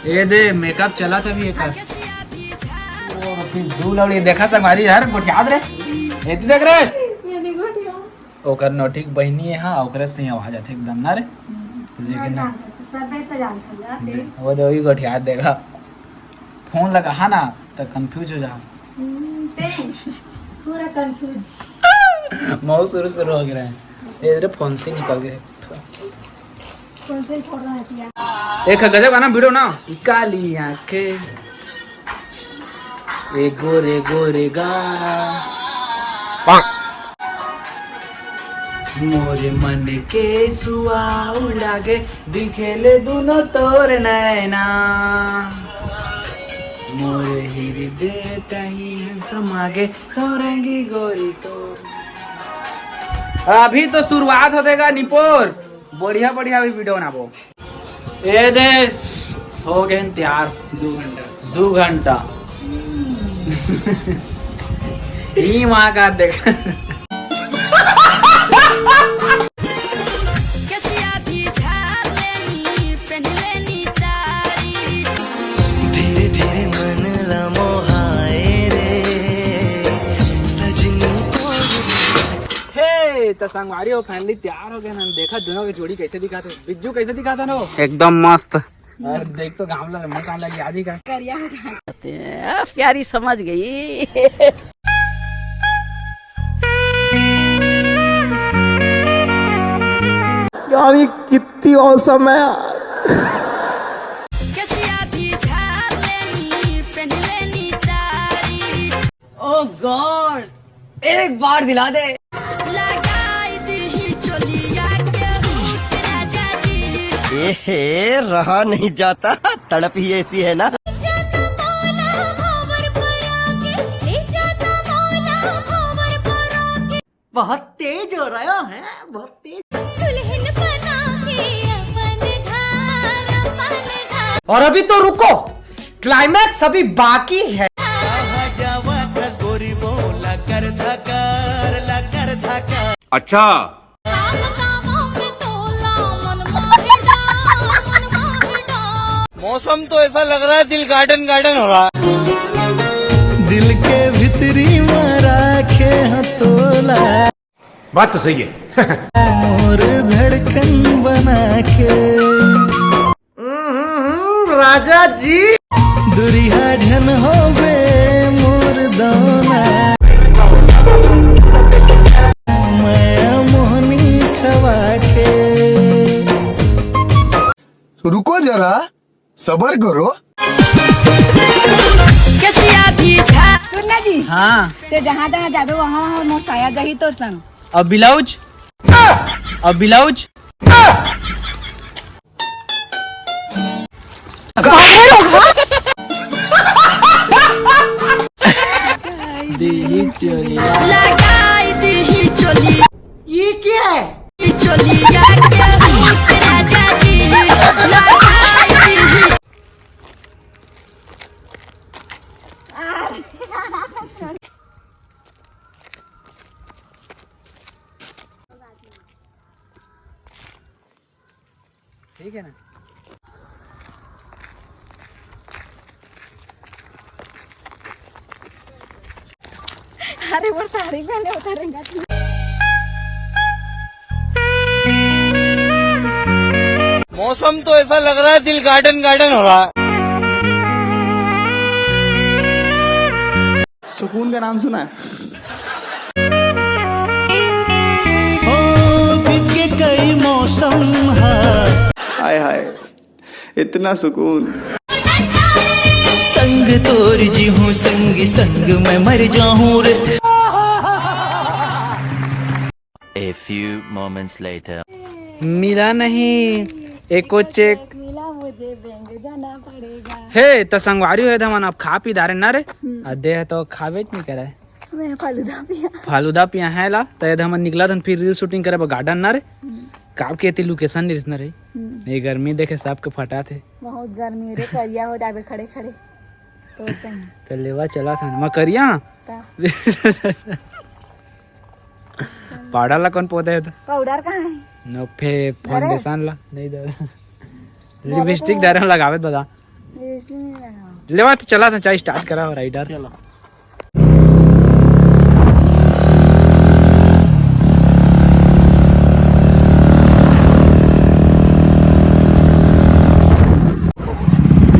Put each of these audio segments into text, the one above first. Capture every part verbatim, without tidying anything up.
ये दे, मेकअप चलत हे अभी एकर। ओ, फिर दू लौड़ी देखा संगवारी यार, गोठियात रे। ये तू देख रे। ये नहीं गोठिया। ओकर नोटिक बहिनी हे, हाँ, ओकरे से ही आवाज आथे एकदम ना रे। हम्म। तो देखे ना। सब तो जानता है, दे, वो दे, वही गोठियात देगा। फोन लगा, हाँ ना, तो कंफ्यूज हो जा। हम्म, ते पूरा कंफ्यूज। मऊ शुरू शुरू हो गया है। ये रे फोन से निकल गए। कौन से फोड़ रहा है भैया? एक गजब गाना वीडियो ना, काली आंखें, ए गोरे गोरे गा। मोरे मन के सुआ उड़ागे, दिखेले दुनो तोर नैना। मोरे हृदय तही समागे, सौरंगी गोरी तोर। अभी तो शुरुआत होते गा निपोर, बढ़िया बढ़िया भी वीडियो बनाबो। ए दे, हो गए हैं तैयार। दो घंटा। दो घंटा। ई माँ का देख। कसिया भी झाड़ लेनी, पहन लेनी साड़ी। धीरे धीरे मन ला मोहाए रे, सजनी तो। हे, त संगवारी हो, finally तैयार हो गए ना। देखा दोनों की जोड़ी कैसे दिखाते, बिज्जू कैसे दिखाता ना वो? एकदम मस्त। और देख तो गामला मुंह कान लगी आदि का। करिया हो गया। आ, प्यारी समझ गई। यार, ये कितनी औसम है यार। कसिया भी झाड़ लेनी, पहन लेनी साड़ी। Oh God, एक बार दिला दे। लगाई दी चोलिया के हुक राजा जी। ए हे, रहा नहीं जाता, तड़प ही ऐसी है ना। जाता मौला भंवर परा के, ले जाता मौला भंवर परा के। बहुत तेज हो रहा है, बहुत तेज। दुल्हन बना के अपन घर, अपन घर। और अभी तो रुको, climax अभी बाकी है। अच्छा। मौसम तो ऐसा लग रहा है, दिल गार्डन गार्डन हो रहा है। दिल के भीतरी में राखे हथोला। बात तो सही है। मोर धड़कन बना के। हम्म, राजा जी। दुरिहा झन होबे मोर दौना। मैं मोहनी खवा के। रुको जरा, सबर करो। कसिया भी झा। सुन ना जी। हाँ। ते जहाँ जहाँ जाबे वहाँ वहाँ मोर साया जाही तोर संग। अब ब्लाउज, अब ब्लाउज। देही चोलिया। लगाई देही चोली। ये क्या है? चोलिया के हुक राजा जी, लगाई देही। ठीक है ना? अरे वो साड़ी पहने उतारेंगा तू। मौसम तो ऐसा लग रहा है, दिल गार्डन गार्डन हो रहा है। सुकून का नाम सुना है? ओ, बीत के कई मौसम है। हाय हाय, इतना सुकून। संग तोर जी हूँ, संग संग मैं मर जाऊँ रे। A few moments later. मिला नहीं एको चेक। मिला मुझे बैंक जाना पड़ेगा। हे, त संगवारी होए धमन अब खा पी दारे ना रे। हम्म। आ दे तो खावे च नहीं करे। मैं फालूदा पिया। फालूदा पिया है ला, त ये धमन निकला धन फिर reel shooting करे बर garden ना रे। हम्म। काब के एती location नहीं रिस ना रे। हम्म। ये गर्मी देखे सबके फटा थे। बहुत गर्मी रे, करिया हो जाबे खड़े खड़े। तो सही। त लेवा चला था, मैं करिया। ता। पाउडर ला कौन पोते है तो? पाउडर कहाँ है? नो फे-, घरे? Foundation ला। नहीं दे। घरे लिपस्टिक तो है। दे रहे लगावे बता। लेवा तो चला था, चाहे स्टार्ट करा हो राइडर। चलो।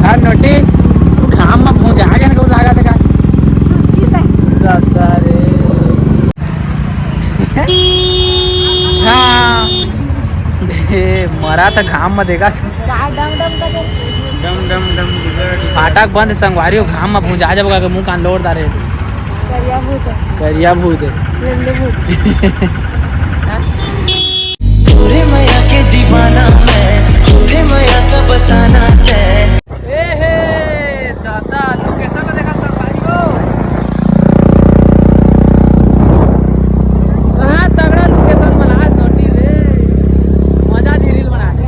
हाँ, नोटी, तू घाम में भुंजा के ना लागत हे का? सुस्की सही। दादा रे। हाँ। ए, मरा था घाम में, देखा। का डम डम करे? डम डम डम। फाटक बंद संगवारी हो, घाम में भुंजा जब का मुंह कान लोड़ दारे। करिया भूत हे। करिया भूत हे। गंदे भूत। तोरे मया के दीवाना मैं, तोरे मया का बताना तै। ए हे, दादा, लोकेशन में देखा सब भाई हो। कहाँ तगड़ा लोकेशन बना है नोटी रे। मजा जी रील बना के।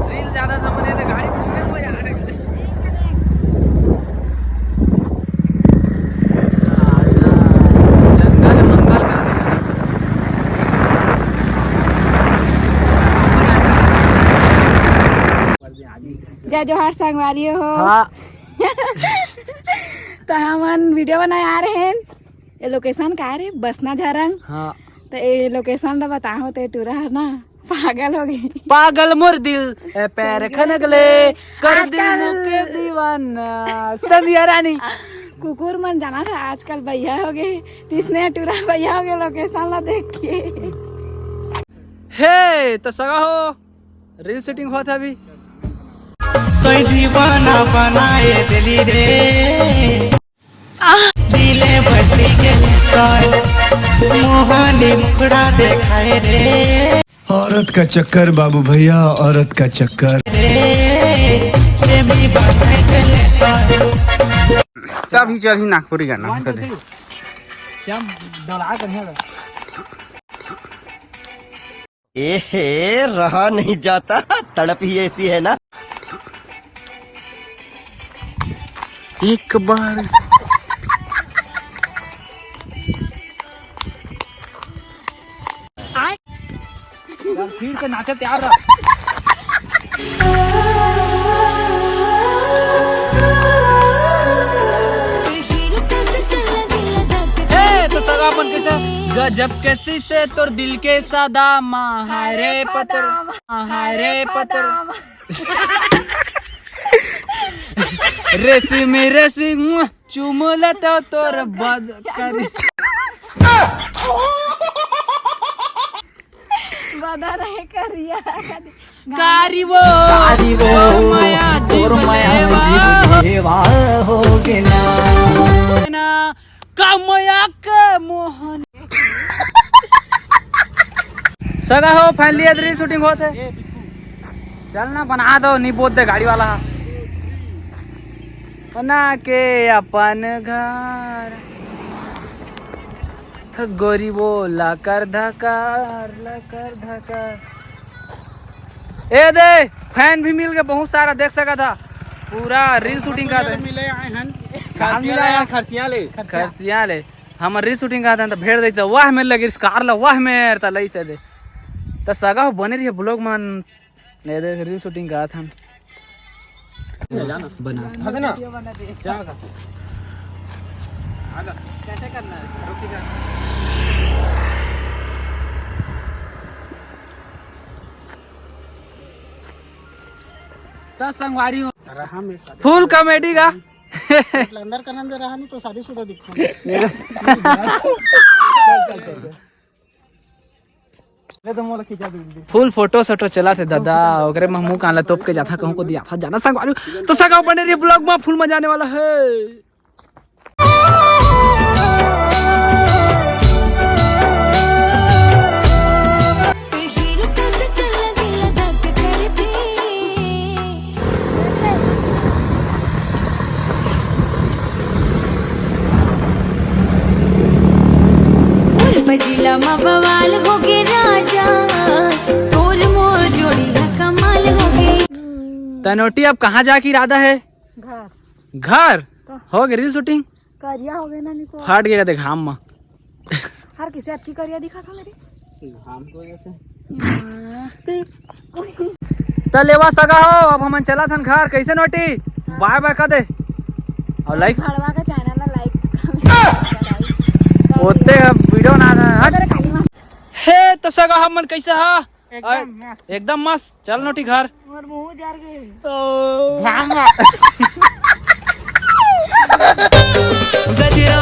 रील ज्यादा था बने तो गाड़ी में मजा आ रहा है। जंगल मंगल का जय जोहार संगवारी हो। हाँ। तो हमन वीडियो बनाए आ रहे हैं। ये लोकेशन का रे? बसना झरंग। हाँ। तो ये लोकेशन ला बताओ तो ये टूरा है ना, पागल हो गई। पागल मोर दिल, ए पैर खनक ले, कर दिल आजकल मुके दीवाना। संध्या रानी। कुकुर मन जाना था आजकल भैया हो गए, तीसने टूरा भैया हो गए लोकेशन ला देख के। हे, तो सगा हो, रील शूटिंग होत हे अभी। कोई दीवाना बनाए दिली रे। दिले बसी के कर मोहानी मुखड़ा देखाए रे। औरत का चक्कर बाबू भैया, औरत का चक्कर। रे, प्रेमी बनाए के ले कर। तभी चल ही नागपुरी गाना। One, two, three। क्या डरा कर है? ए हे, रहा नहीं जाता, तड़प ही ऐसी है ना। एक बार। फिर से नाचे तैयार रह। ए, तो सगा अपन कैसे गजब के शीशे तोर दिल के सदा मा, हाय रे पतर, हाय रे पतर। रेशमी रेशमी चुमला तो तोर बद करी। बदन हे करिया। कारी वो, कारी वो, तोर माया तोर जीव माया लेवा जीव हो। लेवा हो गे ना। ना, का माया के मोहन। सगा हो, finally अदरी शूटिंग होत हे। चल ना, बना दो, नहीं बोलते गाड़ी वाला। बना के अपन घर। थस गोरी वो लकर धकर, लकर धकर। ए दे, फैन भी मिल गए बहुत सारा, देख सका था। पूरा रील शूटिंग का दे। मिले आए हन। कहाँ खर्चिया मिला ले है? यार, खर्चिया ले। खर्चिया ले। हम रील शूटिंग का था, तो भेड़ देता, वाह मेर लगी इस कार ला, वाह मेर, तो लई से दे। तो सगा हो बने रहिए vlog मन। ये देख, रील शूटिंग का था। बना। हट ना। जा। आजा। कैसे करना है? रुक जा। दस संगवारी हो। रहा मैं शादी। Full comedy का। अंदर का नंद रहा नहीं तो शादीशुदा दिखता। चल, चल, चल, चल। ले तो मोला खींचा दे। Full फोटो सोटो चला थे दादा, ओकरे में मुंह कान ला तोप के जाथा कहूं को दिया था जाना संगवारी। तो सगा बने रही vlog में, full मजा आने वाला है। उर बजिला मा बवाल होगे राजा, तोर मोर जोड़ी ह कमाल होगे। तनोटी, अब कहाँ जाके इरादा है? घर। घर? का? हो गए रील शूटिंग? करिया हो गए ना निको। फट गया देख घाम मा। हर किसे अतकी करिया दिखा था मेरी। घाम की वजह से। हाँ। त लेवा सगा हो, अब हमन चलत हन घर। कैसे नोटी? बाय बाय कर दे। और लाइक घड़वा का चैनल ला लाइक, कमेंट, सब्सक्राइब। ओते अब वीडियो ना हट। हे त सगा हमन कैसे हा? एकदम मस्त। एकदम मस्त। चल नोटी घर। मोर मुंह जर गे। गजरा